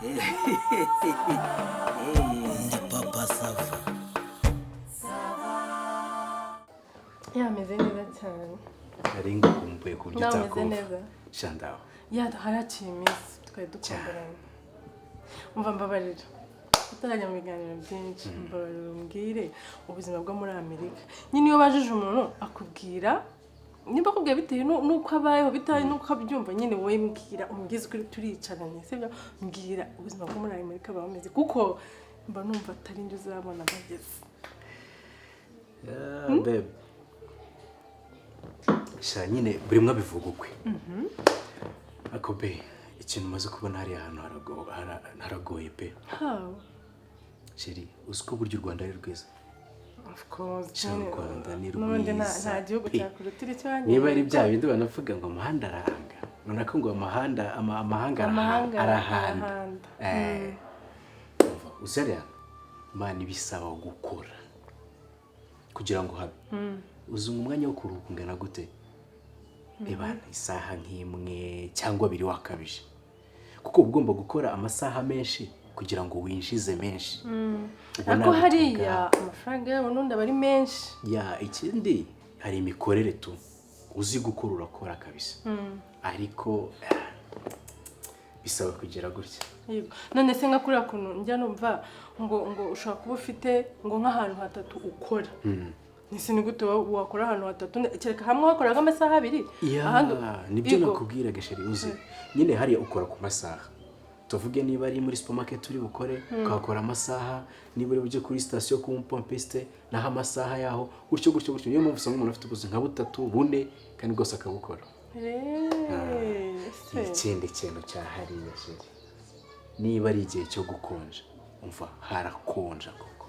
Ni Papa Sava. Yameze neza cyane. Nari ngukumbuye ku buryo Nawe umeze utakumva. neza? Shandaho. Ya, haraciye iminsi twari dukumburanye. Umva, mbabarira, utarajya mu biganiro byinshi, mbabarira umbwire ubuzima bwo muri Amerika. Nyine iyo ubajije umuntu akubwira, nimba akubwira bitewe n'uko abayeho, bitewe n'uko abyumva. Nyine wowe mbwira, umbwize ukuri, turicaranye, sibyo? Mbwira ubuzima bwo muri Amerika buba bumeze, kuko mba numva atari njye uzabona bageze. Yeah, babe. Sha, nyine buri umwe abivuga ukwe. Ariko be, ikintu umaze kubona hariya hantu haragoye pe. How? Chérie, uzi ko uburyo u Rwanda ari rwiza? Of course. Sha, nyine, u Rwanda ni n'ubundi nta rwiza nta gihugu pe. cyakurutira icyo. Niba ari bya bindi banavuga ngo amahanga arahanga, ubona ko ngo amahanga amahanga Amahanga arahanda. arahanda. Eh, umva, uzi hariya Imana ibisaba gukora kugira ngo habe uzi umwanya wo kuruhuka ungana gute? Reba, isaha nk'imwe cyangwa abiri wakabije, kuko uba ugomba gukora amasaha menshi kugira ngo winjize menshi. Ubwo Ariko nawe hariya amafaranga yabo n'undi aba ari menshi. Ya, ikindi hari imikorere tu, uzi gukora urakora kabisa, ariko bisaba kugira gutya. Yego. None se nka kuriya kuntu njya numva ngo ushobora kuba ufite ngo nk'ahantu hatatu ukora, nese ni gute wakora ahantu hatatu? Kereka hamwe wakora nk'amasaha 2, Ya, ahandi nibyo. Yego. Nakubwiraga chérie, uzi nyine hariya ukora ku masaha. Tuvuge niba ari muri supermarket uri bukore, ukahakora amasaha, niba uri bujye kuri sitasiyo ku mupompiste, naho amasaha yaho, gutyo gutyo gutyo. Niyo mpamvu usanga umuntu afite ubuzi nka butatu, bune, kandi bwose akabukora. Se. Ikindi kintu cya hariya, chérie, niba ari igihe cyo gukonja, umva, harakonja koko.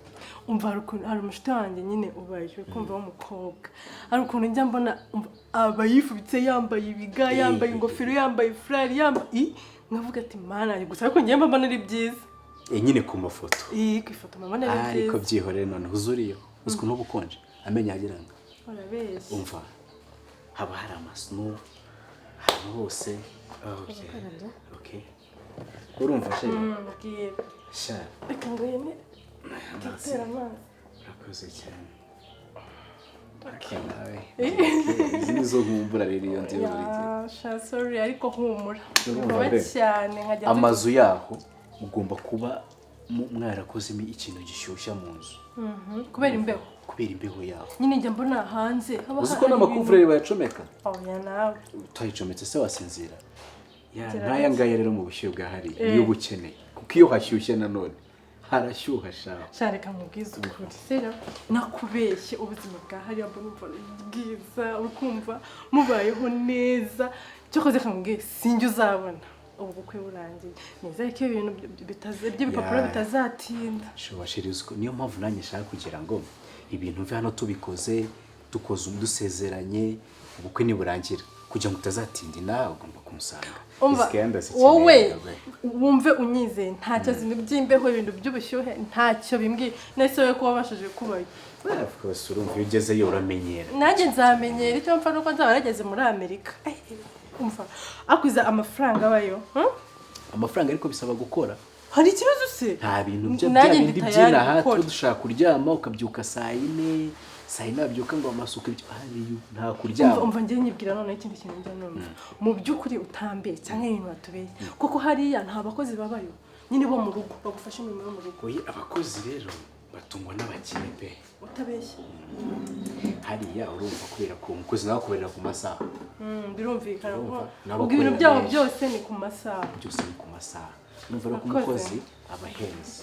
Umva, hari ukuntu hari umushuti wanjye nyine ubaye uri kumva w'umukobwa, hari ukuntu njya mbona, umva, aba yifubitse, yambaye ibiga, yambaye ingofero, yambaye furari, yambaye nkavuga ati: "Mana yanjye!" Gusa ariko njyewe mba mbona ari byiza. Eh, nyine ku mafoto. Iyi ku ifoto mba mbona ari Ariko byiza. byihorere, noneho uzuriyo uzi ukuntu uba ukonje, amenyo agira ngo Urabeshya. Umva, haba hari amasnow ahantu hose. Okay, urumva chérie? Mbwira. Sha. Reka ngwene gutera amazi. Urakoze cyane. Ariko nawe izi nizo nkumbura rero iyo nziyo buri gihe. Ya, sha, sorry, ariko humura. Urumva Vuba be? cyane nkajya Amazu yaho ugomba kuba mwarakozemo ikintu gishyushya mu nzu. Kubera imbeho. Kubera imbeho yaho. Nyine njya mbona hanze haba Uzi ko hari n'amakuvureri bayacomeka? Oya nawe. Utayicometse se wasinzira? Ya, Gerageza. nk'aya ngaya rero mu bushyuhe bwa hariya niyo uba ukeneye, kuko iyo hashyushye nanone harashyuha shaho. Sha, reka nkubwize ukuri, sibyo? Nakubeshye, ubuzima bwa hariya mbona, umva, ari bwiza, ukumva mubayeho neza. Cyokoze reka nkubwire, sinjye uzabona ubu bukwe burangiye. Nizere ko ibintu by'ibipapuro bitazatinda. Shuba chérie, uzi ko niyo mpamvu nanjye nshaka kugira ngo ibintu mve hano tubikoze, dukoze, dusezeranye, ubukwe niburangira, kugira ngo utazatinda inaha ugomba kumusanga. Umva, Izi gahunda zikeneye wowe we. wumve unyizeye, ntacyo zintu by'imbeho, ibintu by'ubushyuhe ntacyo bimbwiye. Nese wowe ko wabashije kubayo? Well, of course, urumva iyo ugezeyo uramenyera. Nanjye nzamenyera. Icyo mpfa nuko nzaba nageze muri Amerika. Umva, akuza amafaranga abayo, Amafaranga ariko bisaba gukora. Hari ikibazo se? Nta bintu bya bya Nanjye ndi bindi tayari by'inaha gukora. tuba dushaka kuryama, ukabyuka saa yine, saa yine wabyuka ngo amasuku, ibyo hariya nta Umva, kuryama. umva, njye nyibwira noneho ikindi kintu njya numva mu by'ukuri utambeye cyangwa ibintu batubeye, kuko hariya nta bakozi babayo nyine bo mu rugo bagufasha imirimo yo mu rugo. Oya, abakozi rero batungwa n'abakire pe. Utabeshya. Hariya urumva, kubera ko umukozi nawe akubarira ku masaha. Birumvikana ko Urumva, ubwo ibintu n'abakorera byabo benshi. byose ni ku masaha. Byose ni ku masaha. Urumva rero ko Abakozi. umukozi aba ahenze.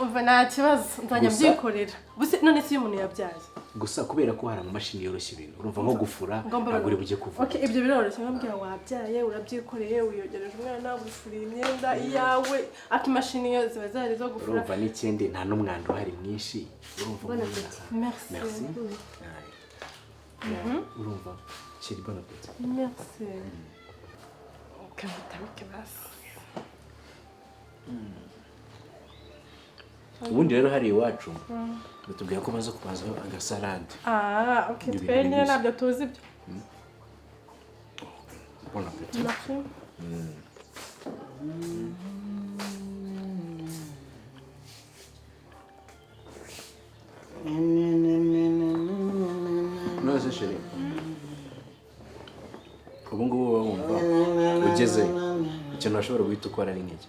Umva, nta kibazo, nzajya mbyikorera. Ubuse none se iyo umuntu yabyaye? Gusa kubera ko hari amamashini yoroshya ibintu, urumva nko gufura ntabwo uri bujye kuvura. Okay, ibyo biroroshye. Nkabwira, wabyaye, urabyikoreye, wiyogereje umwana, wifuriye imyenda iyawe, ariko imashini yo ziba zahari zo gufura. Urumva n'ikindi, nta n'umwanda uhari mwinshi, urumva Bon umuntu appétit. Merci. Merci. Ouais. Urumva chérie, bon appétit. Merci. Kamutamike basi. Ubundi rero hari iwacu batubwira ko baza kubanzaho agasalade. Ah, okay. Ibintu Twe nyine bibisi. ntabyo tuzi ibyo. Bon appétit. Merci. Se chéri, ubu ngubu uba wumva ugeze ikintu washobora guhita ukora ari nk'iki?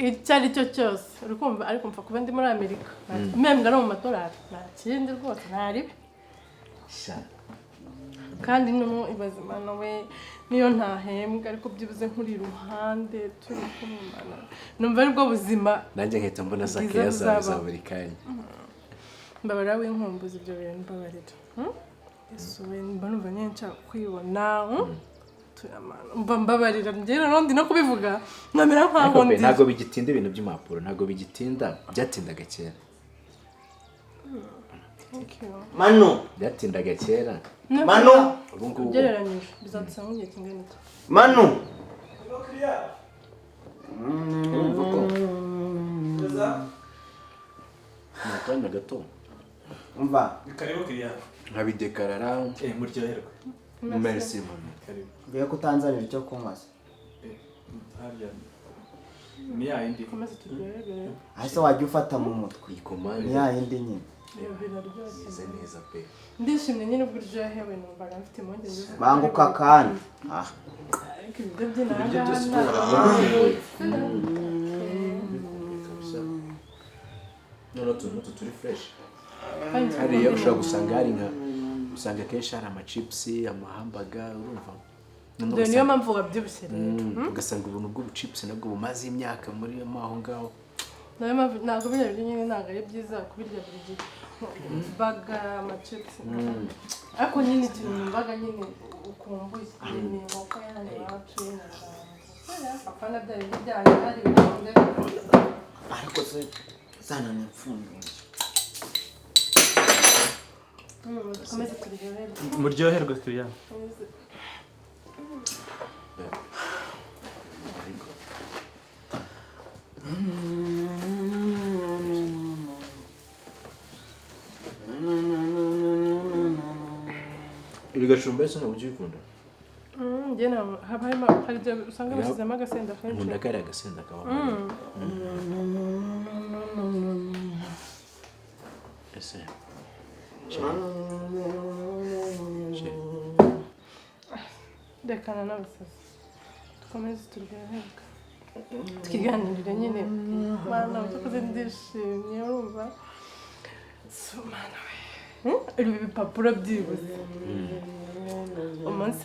Icyo ari cyo cyose, uri kumva, ariko mfa kuba ndi muri Amerika, mpembwa no mu madolari, nta kindi rwose, nta ribi. Sha. Kandi noneho ibaze, Imana we, niyo ntahembwa ariko byibuze nkuri iruhande turi kumwe, Mana, numva aribwo buzima Nanjye nkahita mbona za bwiza keya zawe za buzabaho. buri kanya. Mbabarira w'inkumbuzi ibyo bintu, mbabarira. Yesu we, mba numva nyine nshaka kwibona, Turamana. Mba mbabarira, njye noneho ndi no kubivuga nkamera nkaho Ariko pe, ndi ntabwo bigitinda ibintu by'impapuro, ntabwo bigitinda, byatindaga kera. Thank you. Manu. Byatindaga kera. Manu. Ubu ngubu Ugereranyije bizadusaba nk'igihe kingana iki? Manu. Urumva ko ni akanya gato. Umva. Karibu kiriya. Nkabidekarara. Eh, muryoherwe. Merci, mami. Karibu. Ngiye kutanzanira icyo kunywa se? Eh, harya ni ya yindi. Komeze turyoherwe. Ahise wajya ufata mu mutwe. Iyi komande Ni ya yindi nyine. Iyo biraryoshye. Imeze neza pe. Ndishimye nyine ubwo uryohewe, numvaga mfite impungenge z'uko Banguka kandi, ah. Ariko ibiryo by'inaha Ibiryo byose ngaha. Kabisa, noneho utuntu n'utu turi fresh. Kandi Hariya ushobora gusanga hari nka, usanga akenshi hari amachipusi, amahambaga, urumva. Noneho Dore niyo ugasanga- mpamvu wabyibushye rero. Ugasanga ubuntu bw'ubuchipusi nabwo bumaze imyaka muri mo aho ngaho. Niyo mpamvu ntabwo biriya biryo nyine, ntabwo ari byiza kubirya buri gihe, baga amachipusi. Ariko nyine ikintu numvaga nyine ukumbuye ni inkoko yanyu iwacu y'inyarwanda, apana bya bindi byanyu hari ibikombe. Ariko se zana ni ipfunduye. Dukomeze turyoherwe. Muryoherwe kiriya. Komeze. Ariko ibi gacumba ese ntabwo ujya ubikunda? Njye ntabwo, haba harimo, hari igihe usanga bashyizemo agasenda kenshi. Nkunda kariya gasenda kabamo. Ese chéri, chéri. Rekana n'abasazi, dukomeze turyoherwe, twiganirire nyine. Mana, cyakoze ndishimye, urumva. So, Mana we. Ibi bipapuro byibuze umunsi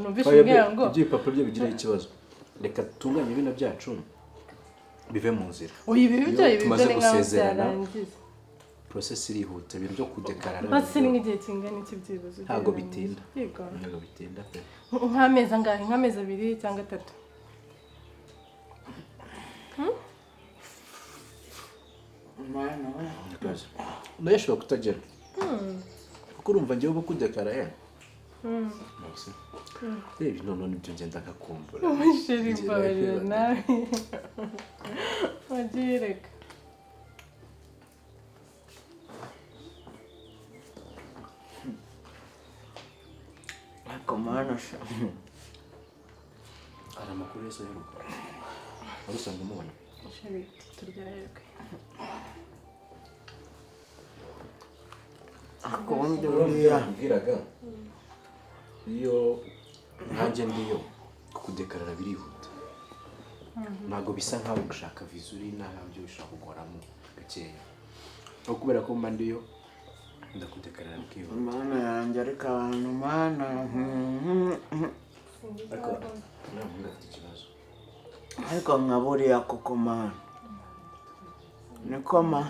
numvise Oya, umbwira ngo iby'ibipapuro byo bigiraho ikibazo, reka dutunganye bino byacu bive mu nzira. Oya, ibi byo Iyo ibi byo tumaze ni nkaho gusezerana, byarangiye. Process irihuta, ibintu byo kudekarara. Basi ni nk'igihe kingana iki byibuze Ntabwo ugereranyije? bitinda. Yego. Ntabwo bitinda pe. Nk'amezi angahe? Nk'amezi 2 cyangwa 3? Akazi. Nayo ashobora kutagera kuko urumva njyewe uba kudekaraye. Merci. Reba, noneho nibyo ngenda nkakumbura. Chéri, Ngira mbabarira. ngo- Nawe wagiye reka. Ariko Mana sha. Hari amakuru yose aheruka, wari usanzwe umubona? Chéri, turyoherwe. Ariko ubundi buriya Mbwiraga iyo nkanjye ndiyo kudekarara birihuta, ntabwo bisa nkaho gushaka viza uri inaha byo bishobora kugoramo gakeya, aho kubera ko mba ndiyo ndakudekarara bikihuta. Mana yanjye, ariko abantu, Mana. Ariko nta muhungu afite ikibazo. Ariko nka buriya koko, Mana, niko ma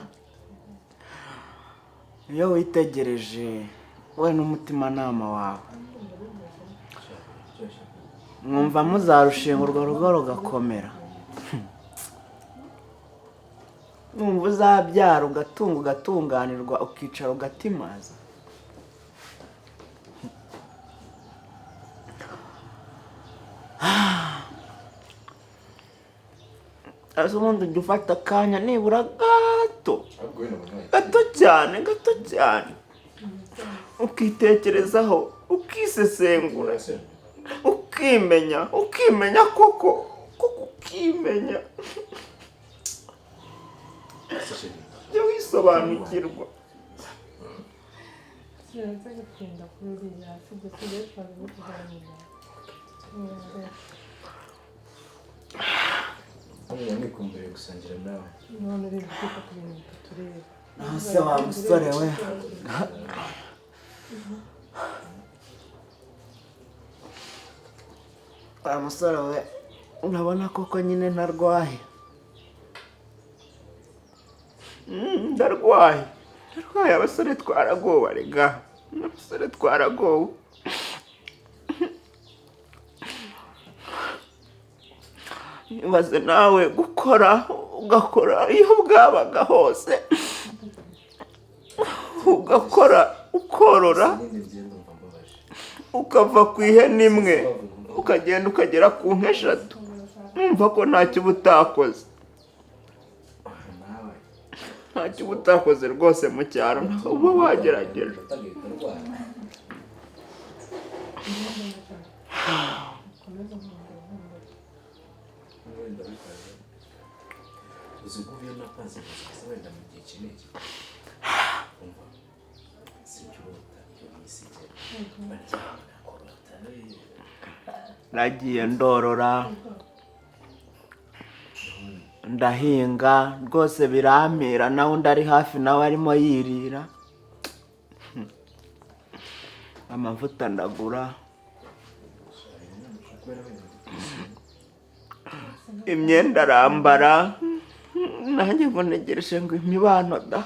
iyo witegereje we n'umutimanama wawe mwumva muzarushinga urwo rugo rugakomera, mwumva uzabyara ugatunga ugatunganirwa ukicara ugatimaza. Ese ubundi ujya ufata akanya nibura gato, Ahubwo wenda mbona gato cyane, gato cyane, ukitekerezaho, ukisesengura, ukimenya, ukimenya koko koko, ukimenya, jya wisobanukirwa? Sinzi gutinda kuri uriya, sibyo tujye twaza kuganira. Hano nikumburiye gusangira nawe. None uri guteka ku bintu bitatureba. Naho se wa musore we, wa musore we, urabona koko nyine ntarwaye. Ndarwaye, ndarwaye. Abasore twaragowe rega, abasore twaragowe. Ibaze nawe gukora, ugakora iyo bwabaga hose, ugakora ukorora, Nyine njye ndumva mbabaje. ukava ku ihene imwe ukagenda ukagera ku nka eshatu, numva ko ntacyo uba utakoze. Nawe Ntacyo uba utakoze rwose mu cyaro uba wagerageje. utagahita urwara. Wenda bikaze. Uzi ko iyo napanze gusa wenda mu gihe iki n'iki. Umva. Sinjurota iyo minsi igera. Baryama nakorota. Nagiye ndorora, ndahinga rwose birampira, nawe undi ari hafi nawe arimo yirira amavuta ndagura, imyenda arambara, nanjye ngo ntegereje ngo imibano da.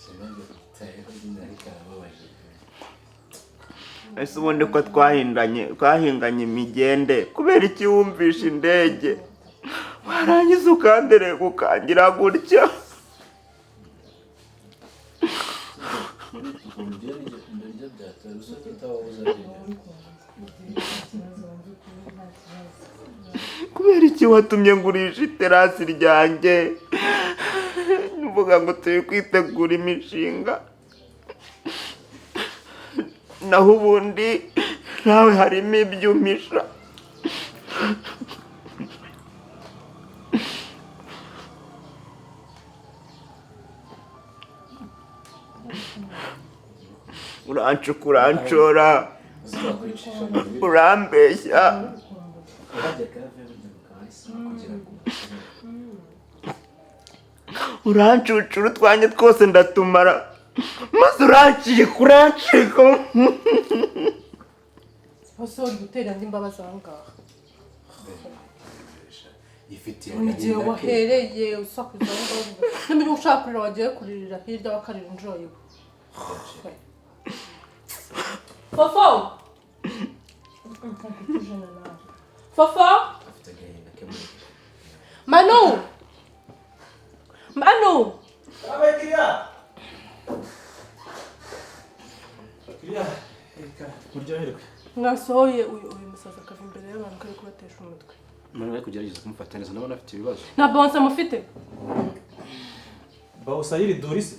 Sinajya kwitayeho nyine ariko arababaje. Ese ubundi ko twahinganye imigende, kubera iki wumvisha indege warangiza ukandereka ukangira gutya? Uburyo niryo byatera usabye utababuza byinshi. Kubera iki watumye ngurisha iterasi ryanjye, mvuga ngo turi kwitegura imishinga, naho ubundi nawe harimo ibyo umpisha. Urancuka, uranshora, Uzi ko wakwicisha mu biryo. urambeshya. Urajya kave burya bukaba kugira ngo ubukene. Urancucura utwanjye twose ndatumara, maze urancika, urancika. Hose uri gutera andi mbabazi aho ngaho. Ifitiye Mu gihe agahinda ke. wahereye usakuza aho ngaho, n'umenya ushaka kurira wagiye kuririra hirya bakarira injoyi. Fofo! Fofo! Afite agahinda ke muri. Manu! Manu! Muryoherwe. Mwasohoye uyu musaza akava imbere y'abantu kari kubatesha umutwe. Umuntu ari kugerageza kumufata neza, ndabona afite ibibazo. Nta bonse mufite? Bawusayiri durise.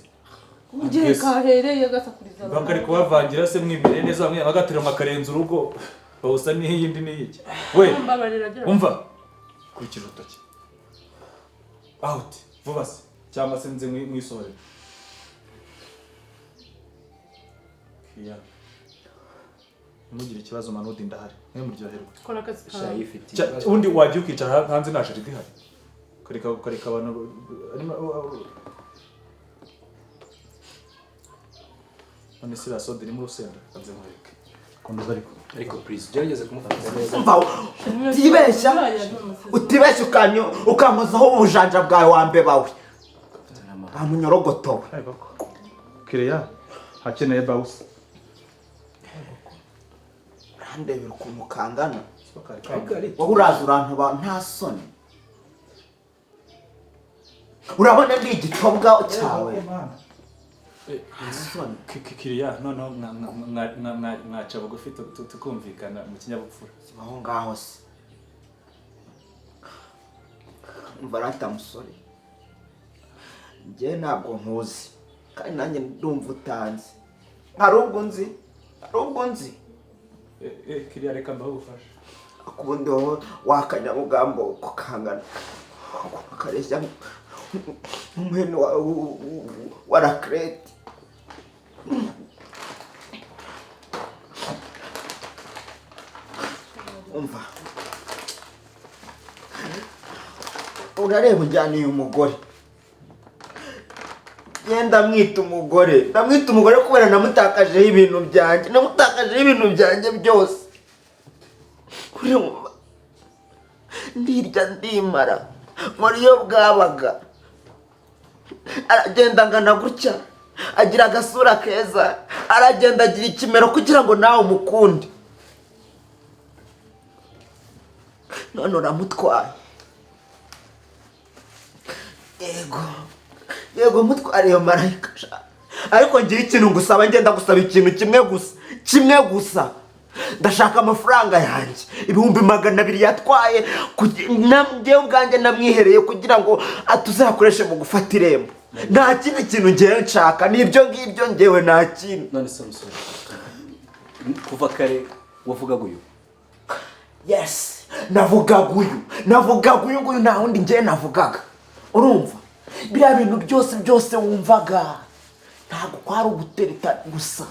Igihe kahereye gasakuriza abantu. Bakari kubavangira se mwibire neza bamwe bagaterura makarenza urugo. Bawusa n'iyindi n'iyiki. We, Mbabarira gira. umva. Kurikira urutoki. Out. Vuba se. Cyangwa se nze mwisohorere. Kiya. Ntimugire ikibazo Manudi ndahari. Mwe muryoherwe. Kora akazi Sha kawe. yifitiye ibibazo. Ubundi wagiye ukicara hanze nta jaride ihari. Ukareka abantu arimo. None se iriya soda irimo urusenda kanze nkwereke. Komeza ariko. Ariko please ugerageze kumufata neza. Umva, utibeshya, utibeshya ukankozaho ubujanja bwawe wa mbeba we, wa munyorogoto we. Kireya hakeneye bawusa. Urandebera ukuntu kangana. Ariko ari Wowe uraza urantuba nta soni, urabona ndi igitobwa cyawe, nta soni. Kiriya noneho mwaca bugufi tukumvikana mu kinyabupfura. Aho ngaho se, umva rata musore, njye ntabwo nkuzi kandi nanjye ndumva utanzi, hari ubwo nzi. Hari ubwo nzi. Kiriya reka mbahe ubufasha. Ubundi wowe wakanyamugambo kukangana kareshya nk'umuhene wa rakerete. Umva, urareba ujyaniye umugore, genda mwita umugore, ndamwita umugore kubera namutakajeho ibintu byanjye, namutakajeho ibintu byanjye byose. Urumva, ndirya ndimara nkora iyo bwabaga, aragenda angana gutya, agira agasura keza, aragenda agira ikimero kugira ngo nawe umukunde, none uramutwaye. Yego yego, mutware iyo marayika. Ariko ngira ikintu ngusaba, ngenda gusaba ikintu kimwe gusa, kimwe gusa. Ndashaka amafaranga yanjye 200,000 yatwaye, njyewe ubwanjye namwihereye kugira ngo atuzakoreshe mu gufata irembo. Nta kindi kintu ngewe nshaka, ni ibyo ngibyo, ngewe nta kindi. None se musore, kuva kare wavugaga uyu? Yes, navugaga uyu, navugaga uyu nguyu, nta wundi ngewe navugaga. Urumva biriya bintu byose byose wumvaga ntabwo kwari ugutereta gusa,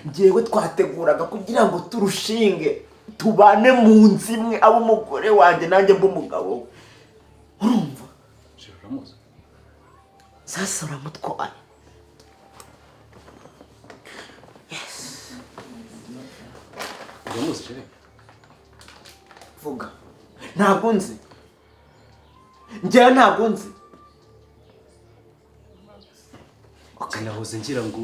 ngewe twateguraga kugira ngo turushinge tubane mu nzu imwe, abe umugore wanjye nanjye mbe umugabo we. Urumva sasa uramutwaye. Yes, vuga. Ntabwo nzi, ngewe ntabwo nzi. Nahoze ngira ngo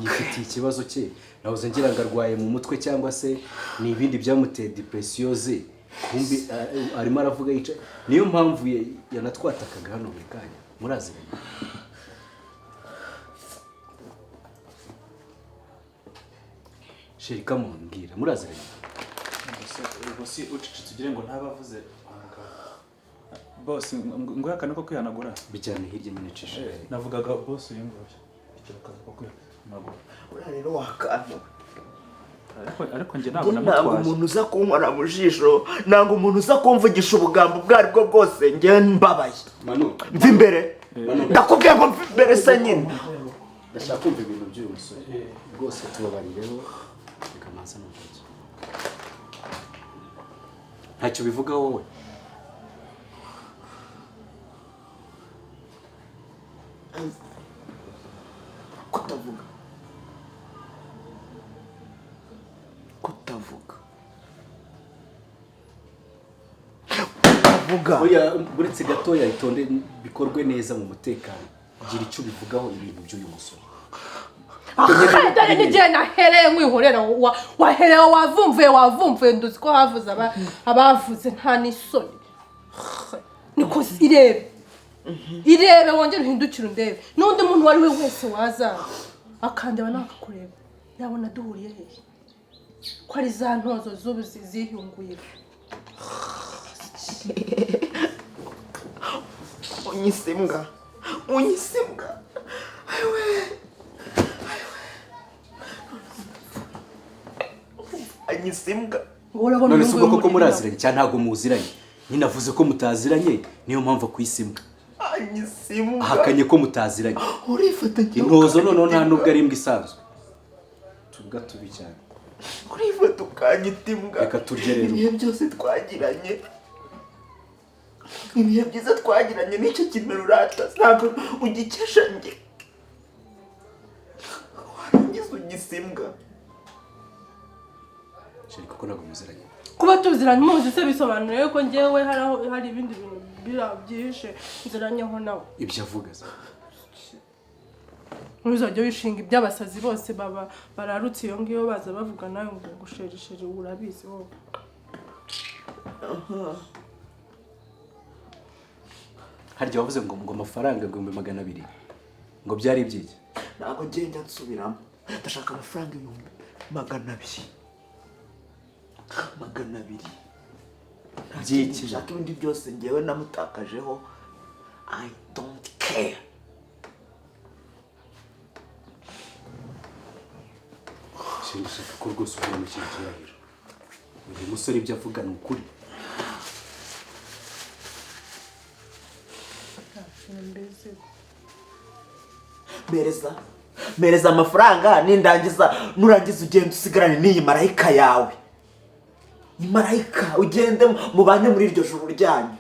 yifitiye ikibazo cye, nahoze ngira ngo arwaye mu mutwe cyangwa se ni ibindi byamuteye depression ze, kumbi arimo aravuga yica. Niyo mpamvu yanatwatakaga hano buri kanya. Muraziranye? Sheri, come on, mbwira, muraziranye? Bosi ucecetse ugire ngo ntabavuze. Bosi nguhe akantu ko kwihanagura. Bijyane hirya nyine cisha. Navugaga bosi uyu nguyu. Akantu ko kwihanagura. Uriya rero wakantu. Ariko njye ntabwo namutwaye. Ntabwo umuntu uza kunkora mu jisho, ntabwo umuntu uza kumvugisha ubugambo ubwo ari bwo bwose, njye mbabaye. Mva imbere. Ndakubwiye ngo mva imbere se nyine. Ndashaka kumva ibintu by'uyu musore. Rwose tubabarireho reka manza n'ubwenge. Ntacyo bivuga wowe. Kutavuga. Kutavuga. Kutavuga. Oya, uretse gatoya itonde bikorwe neza mu mutekano. Gira icyo bivugaho ibintu by'uyu musore. Dore n'igihe nahereye nkwihorera, waherewe wavumvuye wavumvuye, nduzi ko havuze abavuze nta n'isoni. Niko irebe irebe wongere uhindukire undebe, n'undi muntu uwo ari we wese waza akandeba nakakureba yabona duhuriye hehe, ko ari za ntozo z'ubu zihunguye. Unyise imbwa, unyise imbwa. Anyise imbwa. None se ubwo koko muraziranye cyangwa ntabwo muziranye? Nyine avuze ko mutaziranye, niyo mpamvu akwise imbwa. Anyise imbwa. Ahakanye ko mutaziranye. Urifata intozo noneho nta nubwo ari imbwa isanzwe. Tubwa tubi cyane. Urifata ukanyita imbwa. Reka turye rero. Ibihe byose twagiranye, ibihe byiza twagiranye, nicyo kimero urata, ntabwo ugikesha njye. Warangiza unyise imbwa. Sheri, kuko ntabwo muziranye. Kuba tuziranye muzi se bisobanuye ko njyewe hari ibindi bintu byihishe nziranyeho nawe. Ibyo avuga se. Ntuzajya wishinga iby'abasazi bose baba bararutse iyo ngiyo baza bavuga nawe ngo gusheri sheri urabizi wowe. Harya wavuze ngo ngo amafaranga 200,000 ngo byari ibyiki? Ntabwo ngenda nsubiramo, ndashaka amafaranga 200,000. 200. Byiki? Nshaka ibindi byose ngewe namutakajeho. I don't care. Ndashaka ko rwose ukura mu kintu gihahiro. Uyu musore ibyo avuga ni ukuri. Mbizi. Mpereza amafaranga, nindangiza nurangiza ugenda usigarane n'iyi marayika yawe. Ni marayika, ugende mubane muri iryo joro ryanyu.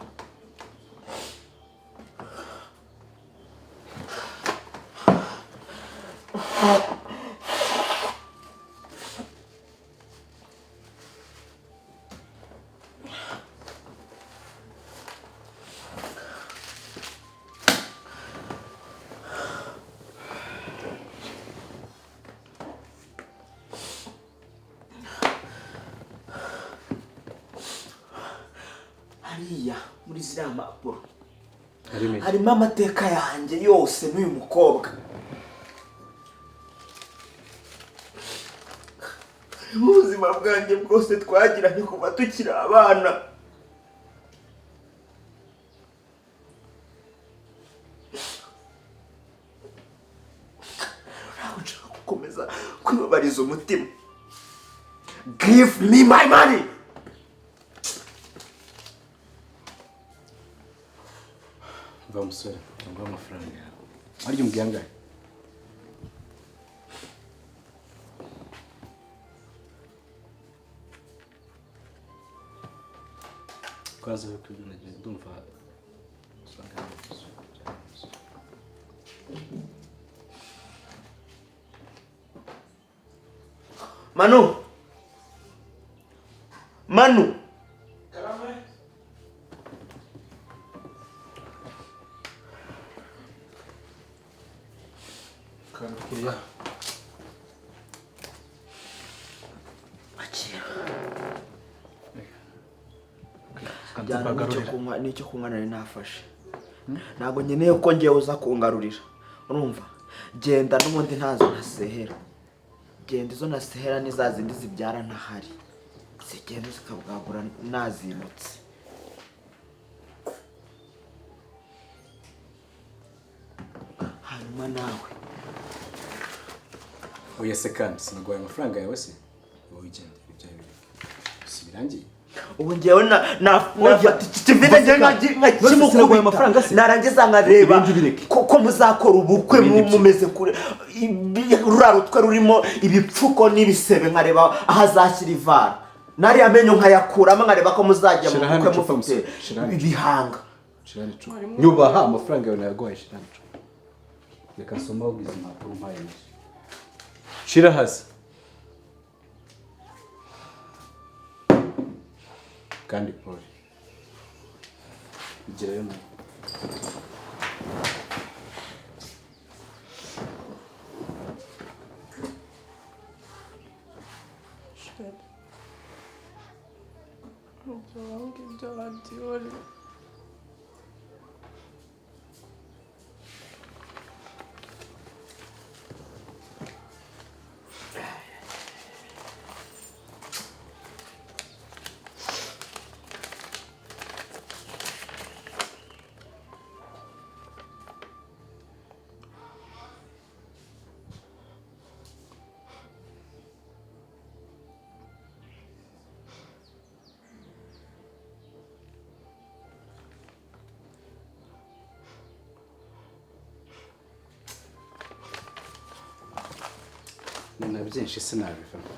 Hariya muri ziriya mpapuro harimo amateka yanjye yose n'uyu mukobwa. Harimo ubuzima bwanjye bwose twagiranye kuva tukiri abana. Ntabwo nshaka gukomeza kwibabariza umutima. Give me my money! Va musore, nguha amafaranga yawe. Harya umbwiye angahe? Kwaza yo kwibona ndumva usanga ari ibisubizo byawe. Manu! Manu! Karakiriya. Akira. Jyana n'icyo kunywa, n'icyo kunywa nari nafashe. Ntabwo nkeneye ko ngewe uza kungarurira. Urumva? Genda n'ubundi ntazo nasehera. Genda izo nasehera ni za zindi zibyara ntahari. Zigenda zikabwagura nazindutse. Hanyuma nawe. Oya se kandi sinaguhaye amafaranga yawe se? Wowe ugende ibyawe bireke. Si birangiye? Ubu ngewe nafata iki kivide ngewe Sinaguhaye amafaranga nkakimukubita se? narangiza nkareba Ibindi ubireke. ko muzakora ubukwe Ibindi byo. mumeze kure, ruriya rutwe rurimo ibipfuko n'ibisebe, nkareba aho azashyira ivara nariya menyo nkayakuramo, nkareba ko muzajya mu Shira hano bukwe icupa, mufite musore. Shira hano icupa. ibihanga. Shira hano icupa. Nyubaha amafaranga yawe nayaguhaye, shira hano icupa. Reka nsome ahubwo izi mpapuro umpaye nazo. Shira hasi. Kandi pole. Igerayo nawe. Shit. Ibyo ngibyo babyihoreye. Ni na byinshi sinabivamo.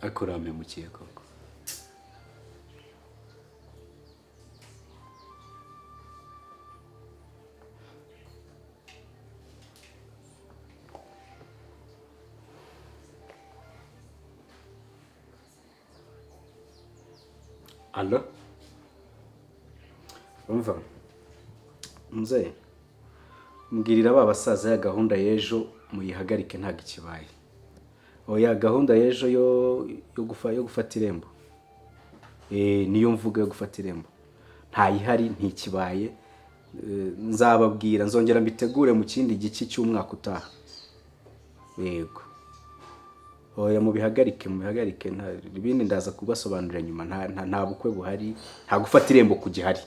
Ariko urampemukiye koko. Allo? Umva mzee, mbwirira ba basaza ya gahunda y'ejo muyihagarike ntabwo ikibaye. Oya, gahunda y'ejo yo gufata irembo. Niyo mvuga yo gufata irembo. Ntayihari, ntikibaye. Nzababwira, nzongera mbitegure mu kindi gice cy'umwaka utaha. Yego. Oya, mubihagarike, mubihagarike, ibindi ndaza kubasobanurira nyuma. Nta bukwe buhari, nta gufata irembo kugihari.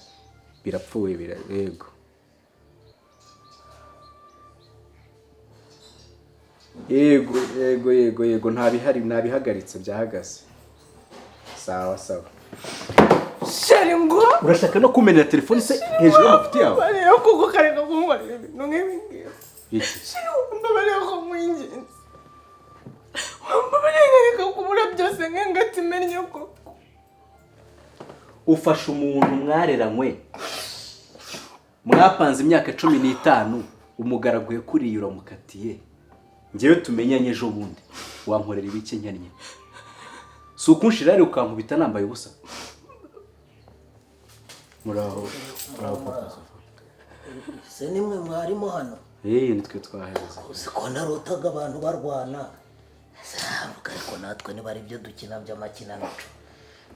Birapfuye yego. Yego yego yego yego, nta bihari, ntabihagaritse, byahagaze. Sawa sawa. Chéri, ngo Urashaka no kumenera telefone se hejuru y'amafuti yawe? Mbabariye kuko kareka kunkorera ibintu nk'ibi ngibi. Iki? Chéri, mbabariye ko mwinginze, wambabariye nkareka kubura byose nk'ingati imennye koko. Ufashe umuntu mwareranywe, mwapanze imyaka 15, umugaragu yakuriye, uramukatiye. Ngewe tumenyanye ejo bundi, wankorera ibiki nkennye? Si ukunshira ukankubita nambaye ubusa? Muraho, muraho papa. Se nimwe mwarimo hano? Yeee, nitwe twaheze. Uzi ko narotaga abantu barwana? Zavuga, ariko natwe niba ari byo dukina by'amakinamico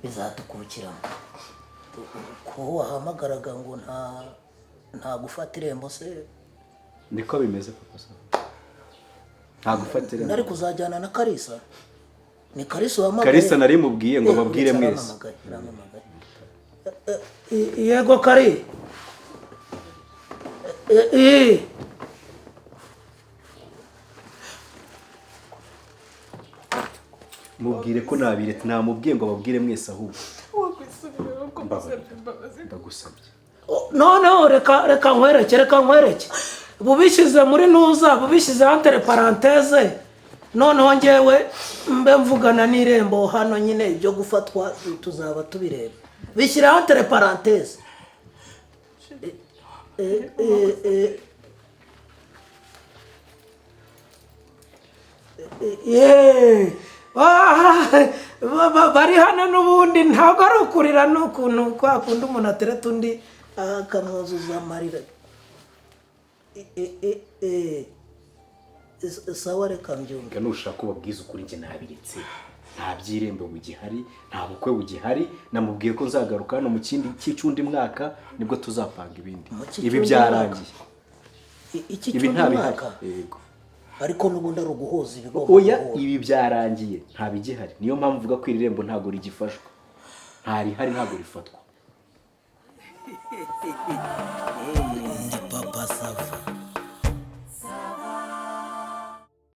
bizatukukiramo. Ko wahamagaraga ngo nta gufata irembo se? Niko bimeze papa, nta gufata irembo. Nari kuzajyana na Karisa. Ni Karisa wahamagaye? Karisa nari mubwiye ngo babwire mwese. Arampamagaye, arampamagaye. Yego Kari. Mubwire ko nabiretse, namubwiye ngo babwire mwese ahubwo. Wakwisubiraho ko musabye imbabazi? Ndagusabye. Noneho reka nkwereke, reka nkwereke. Bubishyize muri ntuza, bubishyize entre parenthèses. Noneho ngewe mbe mvugana n'irembo hano nyine, ibyo gufatwa tuzaba tubireba. Bishyira entre parenthèses. Yeee! Ah, bari hano n'ubundi. Ntabwo ari ukurira, ni ukuntu kwa kundi umuntu atereta undi akamwuzuza amarira. Sawa, reka mbyumve. Reka, nushaka ubabwiza ukuri, njye nabiretse. Nta by'irembo bugihari, nta bukwe bugihari. Namubwiye ko nzagaruka hano mu kindi cy'undi mwaka, nibwo tuzapanga ibindi. Mu Ibi cy'undi byarangiye. Iki Ibi cy'undi nta bihari. mwaka? Yego. Ariko n'ubundi ari uguhuza ibigomba Oya. guhura. Ibi byarangiye, nta bigihari. Niyo mpamvu mvuga ko iri rembo ntabwo rigifashwa, nta rihari, ntabwo rifatwa.